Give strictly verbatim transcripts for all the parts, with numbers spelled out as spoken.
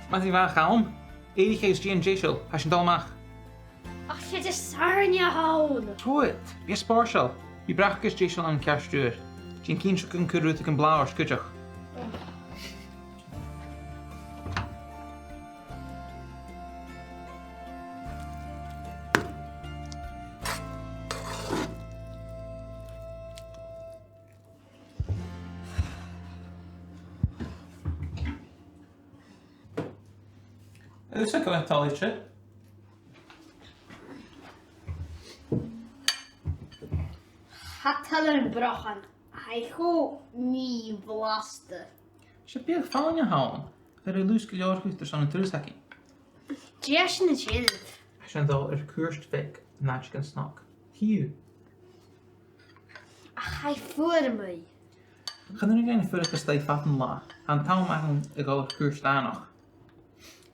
Madainn mhath, a Chaluim. Èirich agus dèan deiseil, tha sinn a' dol a-mach. Ach 's e Disathairne a th' ann. Trobhad, bi spòrsail. Bidh bracaist deiseil ann ceart an uair. Dèan cinnteach gun cuir thu rudeigin blàth ort cuideachd. Agus a' coimhead toilichte. Tha toil leam am brochan, tha e cho mì-bhlasta. 'S e biadh fallain a th' ann, tha e lùbsa gu leòr a chur airson an turas againn. Dè tha sinn a' dèanamh? Tha sinn a' dol air cuairt bheag an àiteigin snog. Chì thu. Ach tha e fuar a-muigh. Chan urrainn dhuinn fuireach a-staigh fad an latha. Tha an t-àm againn a dhol air cuairt làitheil.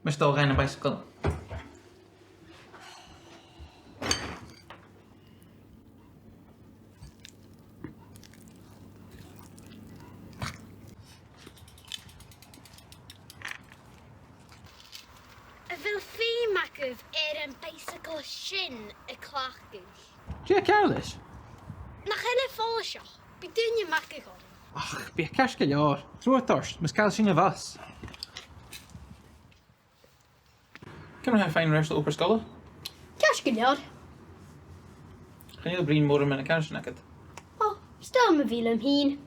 Mise a' dol a dh'fhaighinn am baidhsagal. A bheil feum agaibh air am baidhsagal sin a chleachdadh? Dè tha ceàrr leis? Nach eil e follaiseach? Bidh daoine a-mach a dh'obair. Ach, bidh e ceart gu leòr. Trobhad ort, mus caill sinn a' bhus. Ciamar a tha thu a' faighinn air ais bho obair-sgoile? Ceart gu leòr. Chan eil bruidhinn mòran mu na caraidean agad. Ò, 's toil leam a bhith leam fhìn.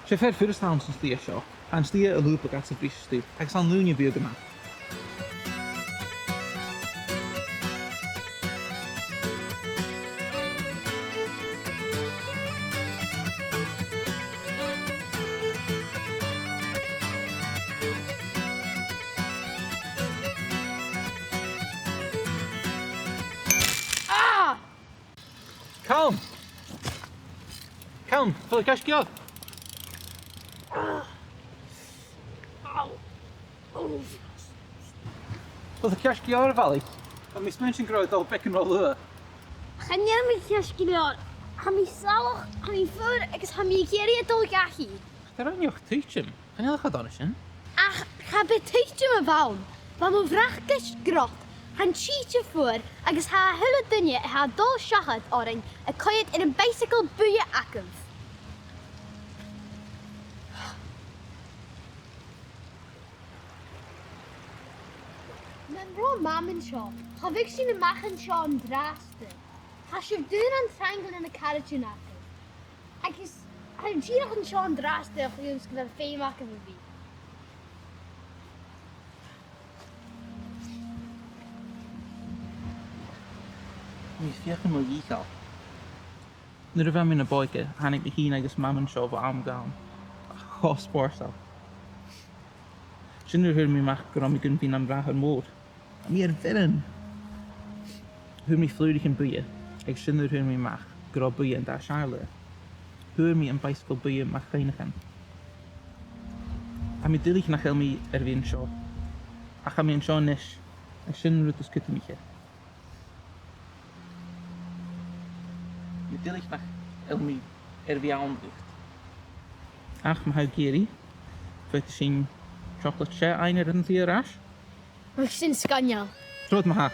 'S e fear furasta a th' anns an t-slighe seo. Tha an t-slighe a' lùbadh às a' bhriseadh-stuth, agus tha an ùine a' bhualadh a-mach. Ah! Calum! Calum, a bheil thu ceart gu leòr? Au. Au. A bheil thu ceart gu leòr, a bhalaich? Tha mi a' smaointinn gun robh thu a' dol beagan ro luath. Chan eil mi ceart gu leòr. Tha mi salach, tha mi fuar agus tha mi ag iarraidh a dhol dhachaigh. Tha rud beag tuiteam. Chan eil e cho dona sin. Ach cha bhi tuiteam a-mhàin. Bha mo bhracaist grod, tha an t-sìde fuar agus tha a h-uile duine a tha a' dol seachad oirnn a' coimhead air am baidhsagal buidhe agaibh. Nan robh Mam an seo, cha bhiodh sinn a-mach an seo an-dràsta. Tha sibh daonnan trang le na caraidean agaibh. Agus tha sibh dìreach an seo an-dràsta a chionn 's gu bheil feum agaibh a bhith. Tha mi a' feuchainn mo dhìcheall. Nuair a bha mi na b' òige, thàinig mi fhìn agus Mam an seo bho àm gu àm. Cho spòrsail. Sin nuair a fhuair mi a-mach gun robh mi gun bhith nam bhràthair mòr. Bha mi air bhioran. Fhuair mi flùraichean buidhe, agus sin nuair a fhuair mi a-mach gun robh buidhe an dà shealladh. Fhuair mi am baidhsagal buidhe mu chuimhneachan. Tha mi duilich nach eil mi air a bhith an seo. Ach tha mi an seo a-nis, agus sin an rud as cudromaiche. Tha mi duilich nach eil mi air a bhith ann dhut. Ach ma tha thu ag iarraidh, faodaidh sinn chocolate sè fhaighinn air an t-slighe air ais. Bhiodh sin sgoinneil. Trobhad ma-thà.